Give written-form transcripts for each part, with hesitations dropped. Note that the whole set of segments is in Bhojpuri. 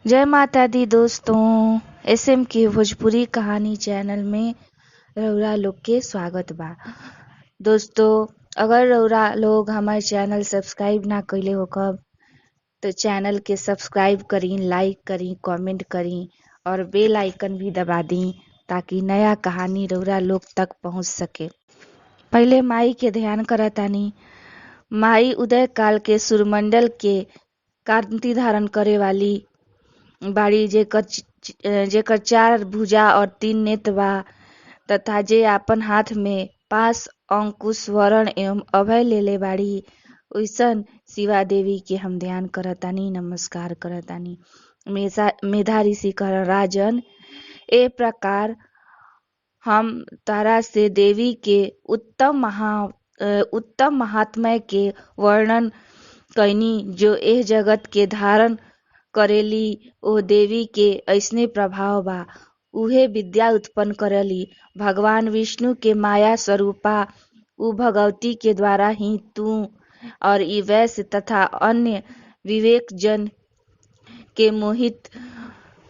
जय माता दी दोस्तों, एस एम के भोजपुरी कहानी चैनल में रउरा लोग के स्वागत बा। दोस्तों, अगर रउरा लोग हमार चैनल सब्सक्राइब ना कइले होखब तो चैनल के सब्सक्राइब करी, लाइक करी, कमेंट करी और बेल आइकन भी दबा दी ताकि नया कहानी रउरा लोग तक पहुंच सके। पहले माई के ध्यान करतानी। माई उदय काल के सूर्यमंडल के कांति धारण करे वाली बाड़ी, जेकर जेकर चार भुजा और तीन नेत्र बा तथा जे आपन हाथ में पास, अंकुश, वरण एवं अभय लेले बाड़ी, ओइसन शिवा देवी के हम ध्यान करतानी, नमस्कार करतानी। मेधा ऋषि कर राजन, ए प्रकार हम तारा से देवी के उत्तम महात्म्य के वर्णन कैनी, जो एह जगत के धारण करेली। ओ देवी के ऐसने प्रभाव बा, उहे विद्या उत्पन्न करेली। भगवान विष्णु के माया स्वरूपा उ भगवती के द्वारा ही तू और ई वैश्य तथा अन्य विवेक जन के मोहित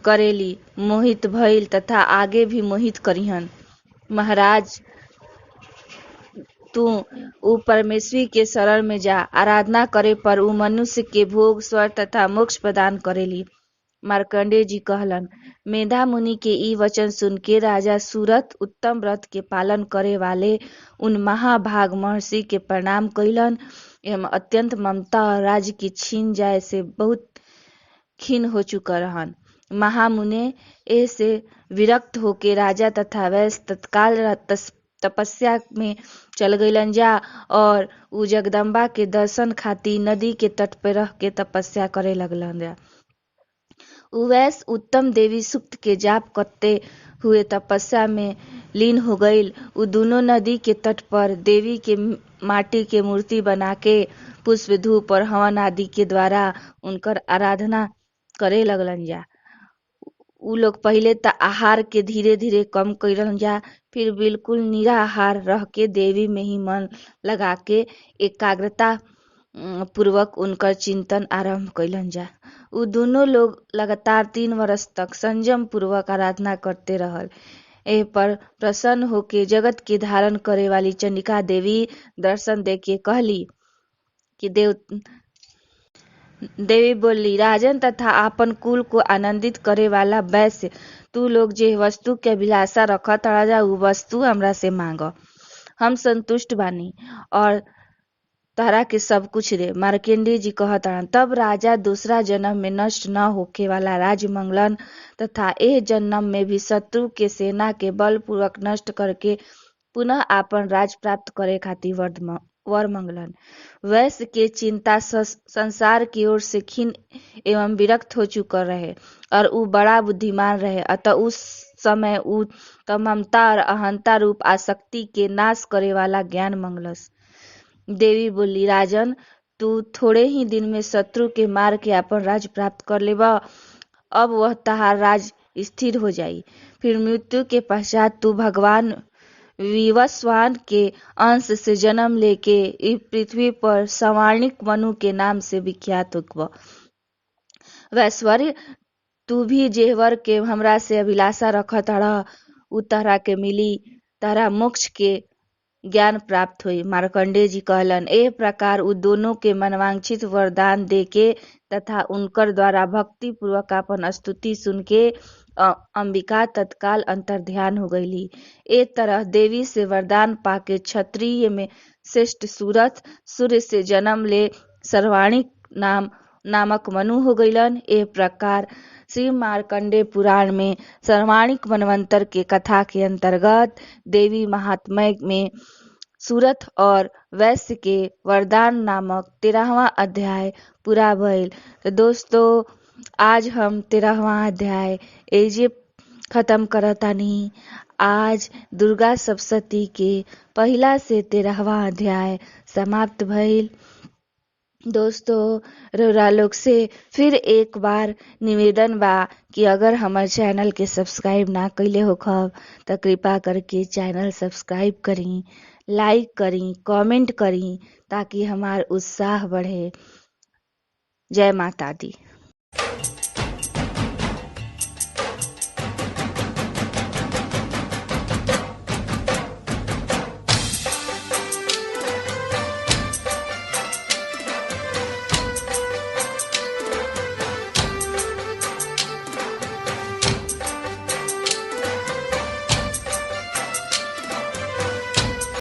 करेली, मोहित भइल तथा आगे भी मोहित करिहन। महाराज, तू उ परमेश्वरी के शरण में जा। आराधना करे पर उ मनुष्य के भोग, स्वर तथा मोक्ष प्रदान करेली। मार्कंडेय जी कहलन, मेधा मुनि के ई वचन सुन के राजा सूरत उत्तम व्रत के पालन करे वाले उन महाभाग महर्षि के प्रणाम कइलन एवं अत्यंत ममता और राज्य की छीन जाए से बहुत खीन हो चुका रहन। महामुने, एह से विरक्त होके राजा तथा वैश्य तत्काल तपस्या में चल गईलन जा और उ जगदम्बा के दर्शन खातिर नदी के तट पर रह के तपस्या करे लगलन जा। उ वैश्य उत्तम देवी सूक्त के जाप करते हुए तपस्या में लीन हो गईल। उ दोनों नदी के तट पर देवी के माटी के मूर्ति बना के पुष्प, धूप और हवन आदि के द्वारा उनकर आराधना करे लगलन जा। उ लोग पहिले त आहार के धीरे धीरे कम कइलन जा, फिर बिल्कुल निराहार रह के देवी में ही मन लगा के एकाग्रता पूर्वक उनकर चिंतन आरंभ कइलन जा। उ दोनों लोग लगातार 3 वर्ष तक संयम पूर्वक आराधना करते रहल। एह पर प्रसन्न होके जगत के धारण करे वाली चंडिका देवी दर्शन दे के कहली कि देव देवी बोली, राजन तथा आपन कुल को आनंदित करे वाला वैश्य, तू लोग जे वस्तु के अभिलाषा रखत जा, उ वस्तु हमरा से मांग। हम संतुष्ट बानी और तहरा के सब कुछ दे। मार्कंडेय जी कहत, तब राजा दूसरा जन्म में नष्ट न होखे वाला राज्य मंगलन तथा एह जन्म में भी शत्रु के सेना के बलपूर्वक नष्ट करके पुनः आपन राज प्राप्त करे खातिर वर मंगलन। वैश्य के चिंता संसार की ओर से खीन एवं विरक्त हो चुकल रहे और उ बड़ा बुद्धिमान रहे। अतः उस समय उ त ममता और अहंता रूप आसक्ति के नाश करे वाला ज्ञान मंगलस। देवी बोली, राजन, तू थोड़े ही दिन में शत्रु के मार के अपन राज्य प्राप्त कर लेब। अब वह तहार राज्य स्थिर हो जाई। फिर मृत्यु के पश्चात तू भगवान विवस्वान के अंश से जन्म लेके इस पृथ्वी पर सवाणिक मनु के नाम से विख्यात होखब। वैश्वर्य, तू भी जे वर के हमरा से अभिलाषा रखत रह, उ तहरा के मिली। तहरा मोक्ष के ज्ञान प्राप्त हुई। मार्कंडेय जी कहलन, एह प्रकार उ दोनों के मनवांछित वरदान दे के तथा उनकर द्वारा भक्ति पूर्वक आपन स्तुति सुन के अंबिका तत्काल अंतर्ध्यान हो गईली। ए तरह देवी से वरदान पाके क्षत्रिय में श्रेष्ठ सूरत सूर्य से जन्म ले सर्वाणिक नाम नामक मनु हो गईलन। ए प्रकार श्री मार्कंडेय पुराण में सर्वाणिक मनवंतर के कथा के अंतर्गत देवी महात्म्य में सूरत और वैश्य के वरदान नामक 13वां अध्याय पूरा भइल। तो दोस्तों, आज हम 13वां अध्याय एजे खत्म करतानी। आज दुर्गा सप्तशती के पहिला से 13वां अध्याय समाप्त भइल। दोस्तों, रउरा लोग से फिर एक बार निवेदन बा कि अगर हमार चैनल के सब्सक्राइब ना कइले होखब त कृपा करके चैनल सब्सक्राइब करी, लाइक करी, कमेंट करी ताकि हमार उत्साह बढ़े। जय माता दी।